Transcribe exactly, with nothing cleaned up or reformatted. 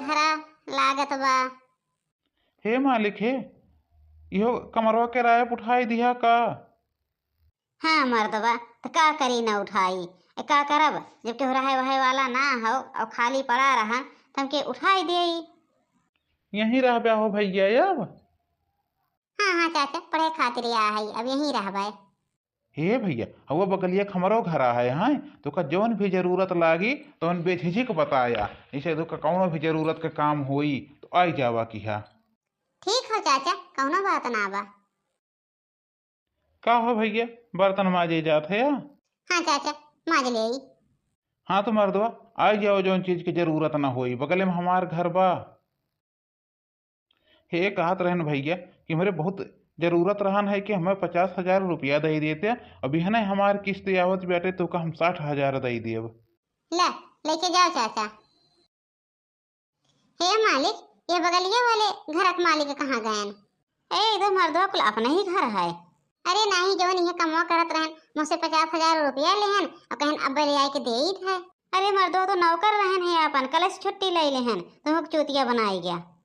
घरा लागत बा। हे मालिक हे, इहो कमरवा के रायप उठाई दिहा का? हाँ मर्दवा, त का करी न उठाई? ए, का करब, जब केहू रहे वहे वाला ना हो और खाली पड़ा रहा, त हमके उठाई देई। यहीं रहबे हो भैया अब? हाँ, हाँ चाचा, पढ़े खातिर आ है, अब यहीं रहबे। हे भैया, हवा बगलिया क हमरो घरा है, हैं? तोका जौन भी जरूरत लागी, तौन बेझिझक बताया। जैसे तोका कौनो भी जरूरत के काम होई, तो आई जावा किहा। ठीक हो चाचा, कौनो बात ना बा। का हो भैया, बर्तन माजे जात है या? हाँ चाचा, माज लेई। हाँ तो मर्दवा, आई जाओ, जौन चीज के जरूरत ना होई, बगले में हमार घर बा। हे कहत रहन भैया कि हमरे बहुत जरूरत रहन है कि हमें पचास हजार रुपया दे देते, अभी है ना हमार किस्त आवत बाटे, तोका हम साठ हजार दे देब। ले, लेके जाओ चाचा। हे मालिक, ये बगलिया वाले घर के मालिक कहाँ गयन? ए, इधर मर्दवा कुल अपने ही घर है। अरे नाही, जवन इहे कमवा करत रहन, मुझसे पचास हजार रुपया लेहन और कहन अब ले आए के देइत है। अरे मर्दवा तो नौकर रहन है अपन, कल से छुट्टी ले लेहन, तुमको चूतिया बनाई गया।